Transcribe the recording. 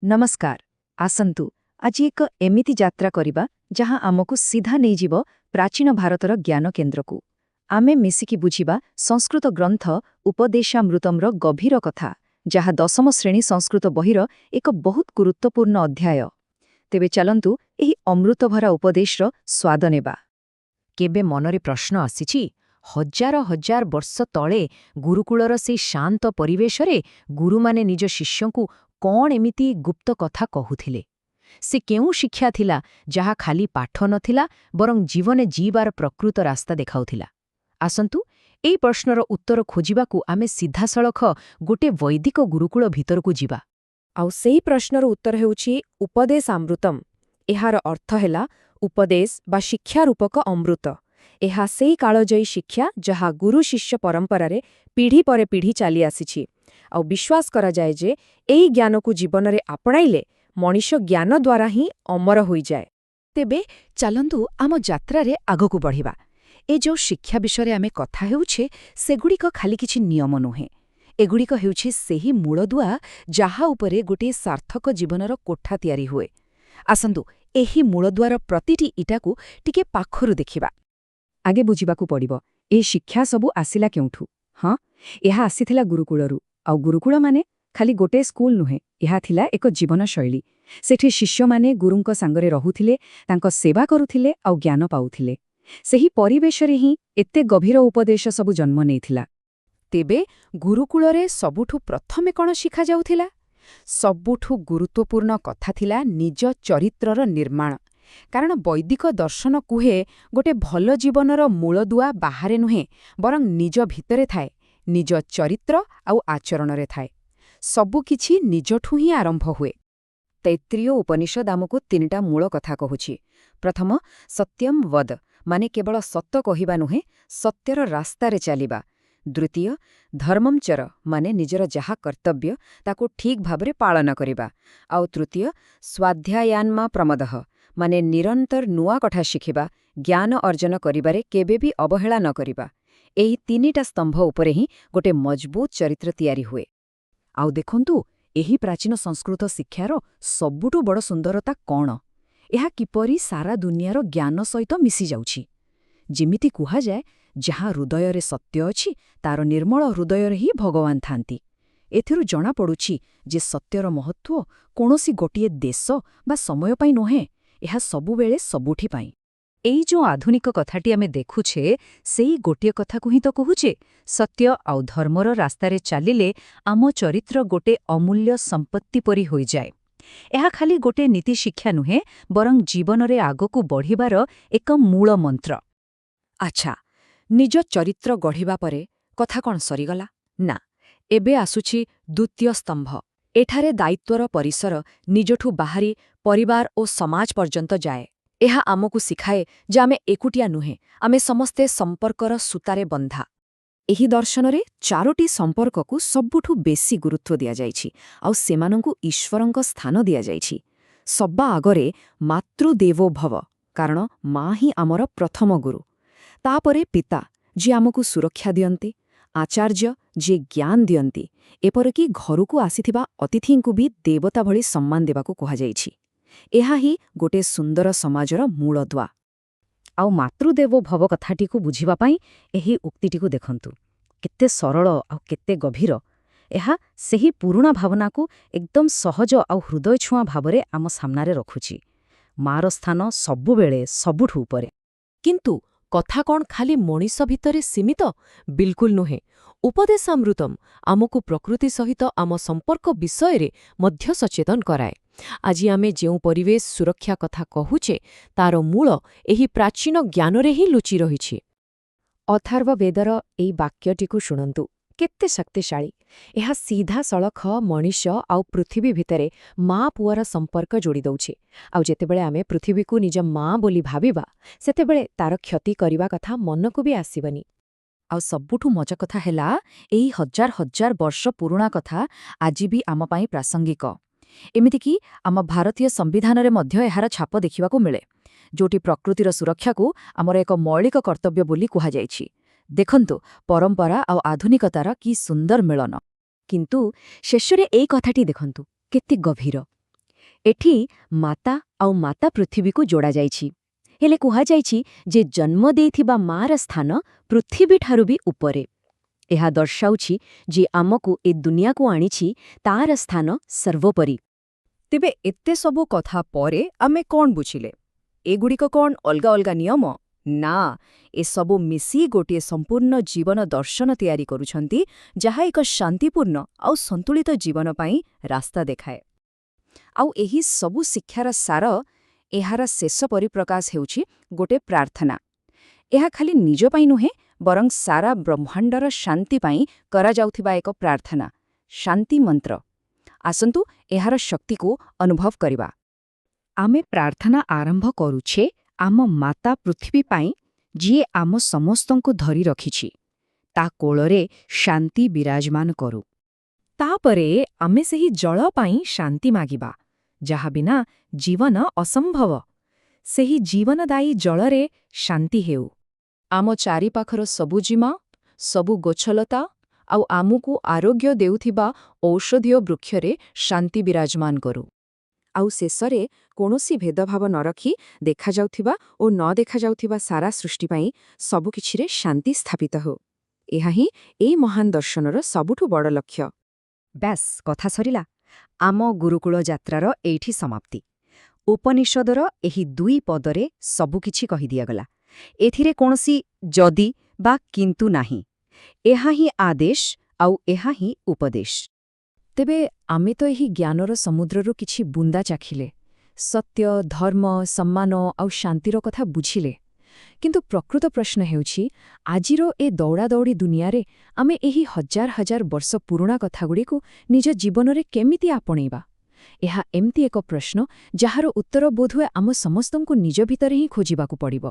ନମସ୍କାର। ଆସନ୍ତୁ, ଆଜି ଏକ ଏମିତି ଯାତ୍ରା କରିବା ଯାହା ଆମକୁ ସିଧା ନେଇଯିବ ପ୍ରାଚୀନ ଭାରତର ଜ୍ଞାନ କେନ୍ଦ୍ରକୁ। ଆମେ ମିଶିକି ବୁଝିବା ସଂସ୍କୃତ ଗ୍ରନ୍ଥ ଉପଦେଶାମୃତମ୍ର ଗଭୀର କଥା, ଯାହା ଦଶମ ଶ୍ରେଣୀ ସଂସ୍କୃତ ବହିର ଏକ ବହୁତ ଗୁରୁତ୍ୱପୂର୍ଣ୍ଣ ଅଧ୍ୟାୟ। ତେବେ ଚାଲନ୍ତୁ, ଏହି ଅମୃତଭରା ଉପଦେଶର ସ୍ୱାଦ ନେବା। କେବେ ମନରେ ପ୍ରଶ୍ନ ଆସିଛି, ହଜାର ହଜାର ବର୍ଷ ତଳେ ଗୁରୁକୁଳର ସେଇ ଶାନ୍ତ ପରିବେଶରେ ଗୁରୁମାନେ ନିଜ ଶିଷ୍ୟଙ୍କୁ କଣ ଏମିତି ଗୁପ୍ତ କଥା କହୁଥିଲେ? ସେ କେଉଁ ଶିକ୍ଷା ଥିଲା ଯାହା ଖାଲି ପାଠ ନଥିଲା, ବରଂ ଜୀବନ ଜୀଇବାର ପ୍ରକୃତ ରାସ୍ତା ଦେଖାଉଥିଲା? ଆସନ୍ତୁ, ଏଇ ପ୍ରଶ୍ନର ଉତ୍ତର ଖୋଜିବାକୁ ଆମେ ସିଧାସଳଖ ଗୋଟେ ବୈଦିକ ଗୁରୁକୁଳ ଭିତରକୁ ଯିବା। ଆଉ ସେଇ ପ୍ରଶ୍ନର ଉତ୍ତର ହେଉଛି ଉପଦେଶାମୃତମ୍। ଏହାର ଅର୍ଥ ହେଲା ଉପଦେଶ ବା ଶିକ୍ଷା ରୂପକ ଅମୃତ। ଏହା ସେଇ କାଳଜୟୀ ଶିକ୍ଷା ଯାହା ଗୁରୁ ଶିଷ୍ୟ ପରମ୍ପରାରେ ପିଢ଼ି ପରେ ପିଢ଼ି ଚାଲିଆସିଛି। ଆଉ ବିଶ୍ୱାସ କରାଯାଏ ଯେ ଏଇ ଜ୍ଞାନକୁ ଜୀବନରେ ଆପଣାଇଲେ ମଣିଷ ଜ୍ଞାନ ଦ୍ୱାରା ହିଁ ଅମର ହୋଇଯାଏ। ତେବେ ଚାଲନ୍ତୁ, ଆମ ଯାତ୍ରାରେ ଆଗକୁ ବଢ଼ିବା। ଏ ଯେଉଁ ଶିକ୍ଷା ବିଷୟରେ ଆମେ କଥା ହେଉଛେ, ସେଗୁଡ଼ିକ ଖାଲି କିଛି ନିୟମ ନୁହେଁ। ଏଗୁଡ଼ିକ ହେଉଛି ସେହି ମୂଳଦୁଆ ଯାହା ଉପରେ ଗୋଟିଏ ସାର୍ଥକ ଜୀବନର କୋଠା ତିଆରି ହୁଏ। ଆସନ୍ତୁ, ଏହି ମୂଳଦୁଆର ପ୍ରତିଟି ଇଟାକୁ ଟିକେ ପାଖରୁ ଦେଖିବା। ଆଗେ ବୁଝିବାକୁ ପଡ଼ିବ, ଏ ଶିକ୍ଷା ସବୁ ଆସିଲା କେଉଁଠୁ? ହଁ, ଏହା ଆସିଥିଲା ଗୁରୁକୁଳରୁ। ଆଉ ଗୁରୁକୁଳ ମାନେ ଖାଲି ଗୋଟିଏ ସ୍କୁଲ ନୁହେଁ, ଏହା ଥିଲା ଏକ ଜୀବନଶୈଳୀ। ସେଠି ଶିଷ୍ୟମାନେ ଗୁରୁଙ୍କ ସାଙ୍ଗରେ ରହୁଥିଲେ, ତାଙ୍କ ସେବା କରୁଥିଲେ ଆଉ ଜ୍ଞାନ ପାଉଥିଲେ। ସେହି ପରିବେଶରେ ହିଁ ଏତେ ଗଭୀର ଉପଦେଶ ସବୁ ଜନ୍ମ ନେଇଥିଲା। ତେବେ ଗୁରୁକୁଳରେ ସବୁଠୁ ପ୍ରଥମେ କ'ଣ ଶିଖାଯାଉଥିଲା? ସବୁଠୁ ଗୁରୁତ୍ୱପୂର୍ଣ୍ଣ କଥା ଥିଲା ନିଜ ଚରିତ୍ରର ନିର୍ମାଣ। କାରଣ ବୈଦିକ ଦର୍ଶନ କୁହେ, ଗୋଟେ ଭଲ ଜୀବନର ମୂଳଦୁଆ ବାହାରେ ନୁହେଁ, ବରଂ ନିଜ ଭିତରେ ଥାଏ, ନିଜ ଚରିତ୍ର ଆଉ ଆଚରଣରେ ଥାଏ। ସବୁକିଛି ନିଜଠୁ ହିଁ ଆରମ୍ଭ ହୁଏ। ତୈତ୍ରୀୟ ଉପନିଷଦ ଆମକୁ ତିନିଟା ମୂଳ କଥା କହୁଛି। ପ୍ରଥମ, ସତ୍ୟମ୍ ବଦ, ମାନେ କେବଳ ସତ କହିବା ନୁହେଁ, ସତ୍ୟର ରାସ୍ତାରେ ଚାଲିବା। ଦ୍ୱିତୀୟ, ଧର୍ମମ୍ ଚର, ମାନେ ନିଜର ଯାହା କର୍ତ୍ତବ୍ୟ ତାକୁ ଠିକ୍ ଭାବରେ ପାଳନ କରିବା। ଆଉ ତୃତୀୟ, ସ୍ୱାଧ୍ୟାୟାନ୍ମା ପ୍ରମଦଃ, ମାନେ ନିରନ୍ତର ନୂଆ କଥା ଶିଖିବା, ଜ୍ଞାନ ଅର୍ଜନ କରିବାରେ କେବେ ବି ଅବହେଳା ନ କରିବା। ଏହି ତିନିଟା ସ୍ତମ୍ଭ ଉପରେ ହିଁ ଗୋଟେ ମଜବୁତ ଚରିତ୍ର ତିଆରି ହୁଏ। ଆଉ ଦେଖନ୍ତୁ, ଏହି ପ୍ରାଚୀନ ସଂସ୍କୃତ ଶିକ୍ଷାର ସବୁଠୁ ବଡ଼ ସୁନ୍ଦରତା କ'ଣ? ଏହା କିପରି ସାରା ଦୁନିଆର ଜ୍ଞାନ ସହିତ ମିଶିଯାଉଛି। ଯେମିତି କୁହାଯାଏ, ଯାହା ହୃଦୟରେ ସତ୍ୟ ଅଛି, ତାର ନିର୍ମଳ ହୃଦୟରେ ହିଁ ଭଗବାନ ଥାନ୍ତି। ଏଥିରୁ ଜଣାପଡ଼ୁଛି ଯେ ସତ୍ୟର ମହତ୍ତ୍ୱ କୌଣସି ଗୋଟିଏ ଦେଶ ବା ସମୟ ପାଇଁ ନୁହେଁ, ଏହା ସବୁବେଳେ ସବୁଠି ପାଇଁ। ଏଇ ଯେଉଁ ଆଧୁନିକ କଥାଟି ଆମେ ଦେଖୁଛେ, ସେଇ ଗୋଟିଏ କଥାକୁ ହିଁ ତ କହୁଛେ। ସତ୍ୟ ଆଉ ଧର୍ମର ରାସ୍ତାରେ ଚାଲିଲେ ଆମ ଚରିତ୍ର ଗୋଟେ ଅମୂଲ୍ୟ ସମ୍ପତ୍ତି ପରି ହୋଇଯାଏ। ଏହା ଖାଲି ଗୋଟେ ନୀତି ଶିକ୍ଷା ନୁହେଁ, ବରଂ ଜୀବନରେ ଆଗକୁ ବଢ଼ିବାର ଏକ ମୂଳ ମନ୍ତ୍ର। ଆଚ୍ଛା, ନିଜ ଚରିତ୍ର ଗଢ଼ିବା ପରେ କଥା କ'ଣ ସରିଗଲା? ନା, ଏବେ ଆସୁଛି ଦ୍ୱିତୀୟ ସ୍ତମ୍ଭ। ଏଠାରେ ଦାୟିତ୍ୱର ପରିସର ନିଜଠୁ ବାହାରି ପରିବାର ଓ ସମାଜ ପର୍ଯ୍ୟନ୍ତ ଯାଏ। ଏହା ଆମକୁ ଶିଖାଏ ଯେ ଆମେ ଏକୁଟିଆ ନୁହେଁ, ଆମେ ସମସ୍ତେ ସମ୍ପର୍କର ସୂତାରେ ବନ୍ଧା। ଏହି ଦର୍ଶନରେ ଚାରୋଟି ସମ୍ପର୍କକୁ ସବୁଠୁ ବେଶୀ ଗୁରୁତ୍ୱ ଦିଆଯାଇଛି ଆଉ ସେମାନଙ୍କୁ ଈଶ୍ୱରଙ୍କ ସ୍ଥାନ ଦିଆଯାଇଛି। ସବା ଆଗରେ ମାତୃଦେବୋ ଭବ, କାରଣ ମା ହିଁ ଆମର ପ୍ରଥମ ଗୁରୁ। ତାପରେ ପିତା, ଯିଏ ଆମକୁ ସୁରକ୍ଷା ଦିଅନ୍ତି। ଆଚାର୍ଯ୍ୟ, ଯିଏ ଜ୍ଞାନ ଦିଅନ୍ତି। ଏପରିକି ଘରକୁ ଆସିଥିବା ଅତିଥିଙ୍କୁ ବି ଦେବତା ଭଳି ସମ୍ମାନ ଦେବାକୁ କୁହାଯାଇଛି। ଏହା ହିଁ ଗୋଟିଏ ସୁନ୍ଦର ସମାଜର ମୂଳଦୁଆ। ଆଉ ମାତୃଦେବୋ ଭବ କଥାଟିକୁ ବୁଝିବା ପାଇଁ ଏହି ଉକ୍ତିଟିକୁ ଦେଖନ୍ତୁ। କେତେ ସରଳ ଆଉ କେତେ ଗଭୀର! ଏହା ସେହି ପୁରୁଣା ଭାବନାକୁ ଏକଦମ ସହଜ ଆଉ ହୃଦୟଛୁଆଁ ଭାବରେ ଆମ ସାମ୍ନାରେ ରଖୁଛି। ମାର ସ୍ଥାନ ସବୁବେଳେ ସବୁଠୁ ଉପରେ। କିନ୍ତୁ କଥା କ'ଣ ଖାଲି ମଣିଷ ଭିତରେ ସୀମିତ? ବିଲକୁଲ ନୁହେଁ। ଉପଦେଶାମୃତମ୍ ଆମକୁ ପ୍ରକୃତି ସହିତ ଆମ ସମ୍ପର୍କ ବିଷୟରେ ମଧ୍ୟ ସଚେତନ କରାଏ। ଆଜି ଆମେ ଯେଉଁ ପରିବେଶ ସୁରକ୍ଷା କଥା କହୁଛେ, ତାର ମୂଳ ଏହି ପ୍ରାଚୀନ ଜ୍ଞାନରେ ହିଁ ଲୁଚି ରହିଛି। ଅଥର୍ବ ବେଦର ଏଇ ବାକ୍ୟଟିକୁ ଶୁଣନ୍ତୁ, କେତେ ଶକ୍ତିଶାଳୀ! ଏହା ସିଧାସଳଖ ମଣିଷ ଆଉ ପୃଥିବୀ ଭିତରେ ମା ପୁଅର ସମ୍ପର୍କ ଯୋଡ଼ି ଦଉଛି। ଆଉ ଯେତେବେଳେ ଆମେ ପୃଥିବୀକୁ ନିଜ ମା ବୋଲି ଭାବିବା, ସେତେବେଳେ ତାର କ୍ଷତି କରିବା କଥା ମନକୁ ବି ଆସିବନି। ଆଉ ସବୁଠୁ ମଜା କଥା ହେଲା, ଏଇ ହଜାର ହଜାର ବର୍ଷ ପୁରୁଣା କଥା ଆଜି ବି ଆମ ପାଇଁ ପ୍ରାସଙ୍ଗିକ। ଏମିତିକି ଆମ ଭାରତୀୟ ସମ୍ବିଧାନରେ ମଧ୍ୟ ଏହାର ଛାପ ଦେଖିବାକୁ ମିଳେ, ଯୋଉଠି ପ୍ରକୃତିର ସୁରକ୍ଷାକୁ ଆମର ଏକ ମୌଳିକ କର୍ତ୍ତବ୍ୟ ବୋଲି କୁହାଯାଇଛି। ଦେଖନ୍ତୁ, ପରମ୍ପରା ଆଉ ଆଧୁନିକତାର କି ସୁନ୍ଦର ମିଳନ! କିନ୍ତୁ ଶେଷରେ ଏଇ କଥାଟି ଦେଖନ୍ତୁ, କେତେ ଗଭୀର। ଏଠି ମାତା ଆଉ ମାତା ପୃଥିବୀକୁ ଯୋଡ଼ାଯାଇଛି। ହେଲେ କୁହାଯାଇଛି ଯେ ଜନ୍ମ ଦେଇଥିବା ମାର ସ୍ଥାନ ପୃଥିବୀଠାରୁ ବି ଉପରେ। ଏହା ଦର୍ଶାଉଛି ଯେ ଆମକୁ ଏ ଦୁନିଆକୁ ଆଣିଛି, ତାର ସ୍ଥାନ ସର୍ବୋପରି। ତେବେ ଏତେ ସବୁ କଥା ପରେ ଆମେ କ'ଣ ବୁଝିଲେ? ଏଗୁଡ଼ିକ କ'ଣ ଅଲଗା ଅଲଗା ନିୟମ? ନା, ଏସବୁ ମିଶି ଗୋଟିଏ ସମ୍ପୂର୍ଣ୍ଣ ଜୀବନ ଦର୍ଶନ ତିଆରି କରୁଛନ୍ତି, ଯାହା ଏକ ଶାନ୍ତିପୂର୍ଣ୍ଣ ଆଉ ସନ୍ତୁଳିତ ଜୀବନ ପାଇଁ ରାସ୍ତା ଦେଖାଏ। ଆଉ ଏହି ସବୁ ଶିକ୍ଷାର ସାର, ଏହାର ଶେଷ ପରିପ୍ରକାଶ ହେଉଛି ଗୋଟେ ପ୍ରାର୍ଥନା। ଏହା ଖାଲି ନିଜ ପାଇଁ ନୁହେଁ, ବରଂ ସାରା ବ୍ରହ୍ମାଣ୍ଡର ଶାନ୍ତି ପାଇଁ କରାଯାଉଥିବା ଏକ ପ୍ରାର୍ଥନା, ଶାନ୍ତି ମନ୍ତ୍ର। ଆସନ୍ତୁ ଏହାର ଶକ୍ତିକୁ ଅନୁଭବ କରିବା। ଆମେ ପ୍ରାର୍ଥନା ଆରମ୍ଭ କରୁଛେ ଆମ ମାତା ପୃଥିବୀ ପାଇଁ, ଯିଏ ଆମ ସମସ୍ତଙ୍କୁ ଧରି ରଖିଛି। ତା କୋଳରେ ଶାନ୍ତି ବିରାଜମାନ କରୁ। ତାପରେ ଆମେ ସେହି ଜଳ ପାଇଁ ଶାନ୍ତି ମାଗିବା, ଯାହା ବିନା ଜୀବନ ଅସମ୍ଭବ। ସେହି ଜୀବନଦାୟୀ ଜଳରେ ଶାନ୍ତି ହେଉ। ଆମ ଚାରିପାଖର ସବୁଜିମା, ସବୁ ଗଛଲତା ଆଉ ଆମକୁ ଆରୋଗ୍ୟ ଦେଉଥିବା ଔଷଧୀୟ ବୃକ୍ଷରେ ଶାନ୍ତି ବିରାଜମାନ କରୁ। ଆଉ ଶେଷରେ କୌଣସି ଭେଦଭାବ ନ ରଖି ଦେଖାଯାଉଥିବା ଓ ନ ଦେଖାଯାଉଥିବା ସାରା ସୃଷ୍ଟି ପାଇଁ ସବୁକିଛିରେ ଶାନ୍ତି ସ୍ଥାପିତ ହେଉ। ଏହା ହିଁ ଏଇ ମହାନ ଦର୍ଶନର ସବୁଠୁ ବଡ଼ ଲକ୍ଷ୍ୟ। ବ୍ୟାସ୍, କଥା ସରିଲା। ଆମ ଗୁରୁକୁଳ ଯାତ୍ରାର ଏଇଠି ସମାପ୍ତି। ଉପନିଷଦର ଏହି ଦୁଇ ପଦରେ ସବୁକିଛି କହିଦିଆଗଲା। ଏଥିରେ କୌଣସି ଯଦି ବା କିନ୍ତୁ ନାହିଁ। ଏହା ହିଁ ଆଦେଶ ଆଉ ଏହା ହିଁ ଉପଦେଶ। ତେବେ ଆମେ ତ ଏହି ଜ୍ଞାନର ସମୁଦ୍ରରୁ କିଛି ବୁନ୍ଦା ଚାଖିଲେ, ସତ୍ୟ, ଧର୍ମ, ସମ୍ମାନ ଆଉ ଶାନ୍ତିର କଥା ବୁଝିଲେ। କିନ୍ତୁ ପ୍ରକୃତ ପ୍ରଶ୍ନ ହେଉଛି, ଆଜିର ଏ ଦୌଡ଼ାଦୌଡ଼ି ଦୁନିଆରେ ଆମେ ଏହି ହଜାର ହଜାର ବର୍ଷ ପୁରୁଣା କଥାଗୁଡ଼ିକୁ ନିଜ ଜୀବନରେ କେମିତି ଆପଣେଇବା? ଏହା ଏମିତି ଏକ ପ୍ରଶ୍ନ, ଯାହାର ଉତ୍ତର ବୋଧହୁଏ ଆମ ସମସ୍ତଙ୍କୁ ନିଜ ଭିତରେ ହିଁ ଖୋଜିବାକୁ ପଡ଼ିବ।